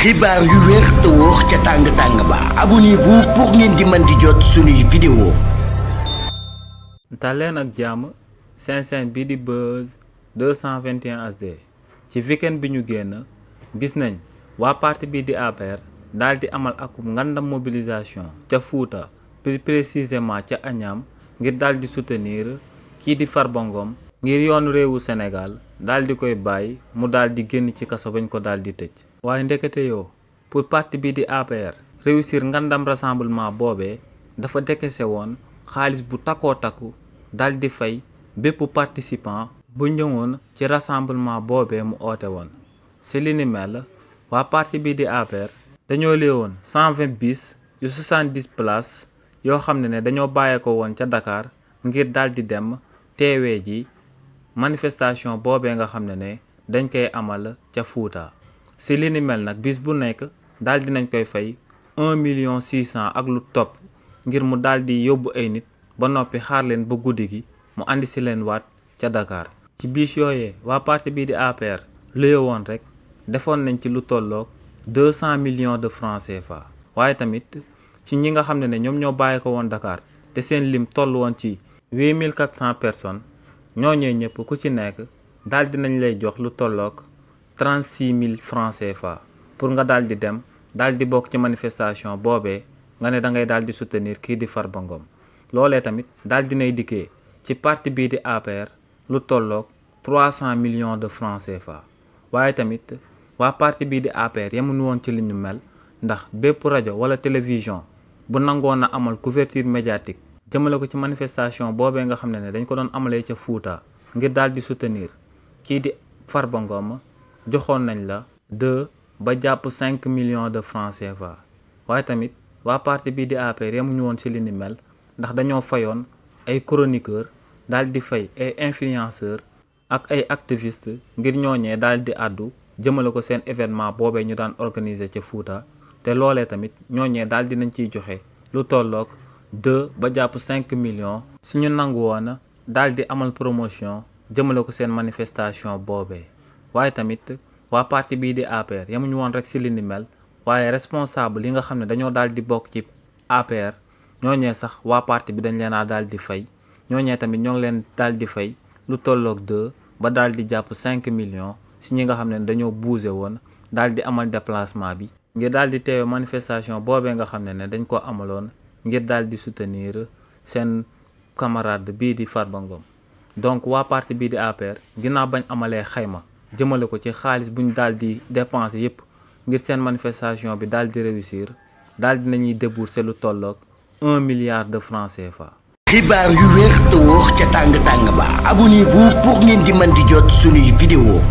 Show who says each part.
Speaker 1: xibaar yu wér te wóor ca tàng-tàng ba abonnez-vous pour ngeen di mën di jot suñuy vidéo.
Speaker 2: daleen ak jàmm seen chaîne bi di Buzz 221 HD ci weekend bi ñu génn gis nañ waa parti bi di APR daal di amal akub ngandam mobilisation ca Fuuta plus précisément ca Agnam ngir daal di soutenir kii di Farba Ngom ngir yoonu réewu Sénégal daal di koy bàyyi mu daal di génn ci kaso bañ ko daal di tëj. waaye ndekete yoo pour parti bi di APR réussir ngandam rassemblement boobee dafa dekese woon xaalis bu takkoo takku daal di fay bépp participant bu ñëwoon ci rassemblement boobee mu oote woon. si li ni mel waa parti bi di APR dañoo léewoon 120 bis yu 70 places yoo xam ne dañoo bàyyeeko woon ca Dakar ngir daal di dem teewee ji manifestation boobee nga xam ne dañ koy amal ca Fuuta. si li ni mel nag bis bu nekk daal dinañ koy fay 1,600,000 ak lu topp ngir mu daal di yóbbu ay nit ba noppi xaar leen ba guddi gi mu andi si leen waat ca Dakar. ci bis yooyee waa parti bii di APR léew woon rek defoon nañ ci lu tolloog 200 millions de francs CFA. waaye tamit ci ñi nga xam ne ñoom ñoo bàyyi ko woon Dakar te seen lim toll woon ci 8400 personnes ñooñee ñëpp ku ci nekk daal dinañ lay jox lu tolloog 36 000 francs CFA pour nga daal di dem daal di bokk ci manifestation boobee nga ne da ngay daal di soutenir kii di Farba Ngom. loolee tamit daal dinay dikkee ci parti bii di APR lu tolloog 300 millions de francs CFA. waaye tamit waa parti bii di APR yemuñu woon ci li ñu mel ndax bépp rajo wala télévision bu nangoon a amal couverture médiatique jëmale ko ci manifestation boobee nga xam ne dañ ko doon amalee ca Fuuta ngir daal di soutenir kii di Farba Ngom joxoon nañ la 2 ba jàpp 5 millions de francs CFA. waaye tamit waa parti bii di APR yemuñu woon ci li ni mel ndax dañoo fayoon ay chroniqueur daal di fay ay influenceur ak ay activiste ngir ñooñee daal di àddu jëmale ko seen événement boobee ñu daan organiser ca Fuuta. te loolee tamit ñooñee daal dinañ ciy joxe lu tolloog 2 ba jàpp 5 millions suñu nangu woon daal di amal promotion jëmale ko seen manifestation boobee. waaye tamit waa parti bii di APR yemuñu woon rek ci li ni mel waaye responsable yi nga xam ne dañoo daal di bokk ci APR ñooñee sax waa parti bi dañ leen a daal di fay ñooñee tamit ñoo ngi leen daal di fay lu tolloog 2 ba daal di jàpp 5 millions ci ñi nga xam ne dañoo bougé woon daal di amal déplacement bi ngir daal di teewe manifestation boobee nga xam ne dañ ko amaloon ngir daal di soutenir seen camarade bii di Farba Ngom. donc waa parti bii di APR ginnaaw bañ amalee xayma jëmale ko ci xaalis bu ñu daal di dépenser yépp ngir seen manifestation bi daal di réussir daal di nañuy débourser lu tolloog 1 milliard de francs CFA.
Speaker 1: xibaar yu wér te wóor ca tàng-tàng ba abonnez-vous pour ngeen di mën di jot suñuy vidéo.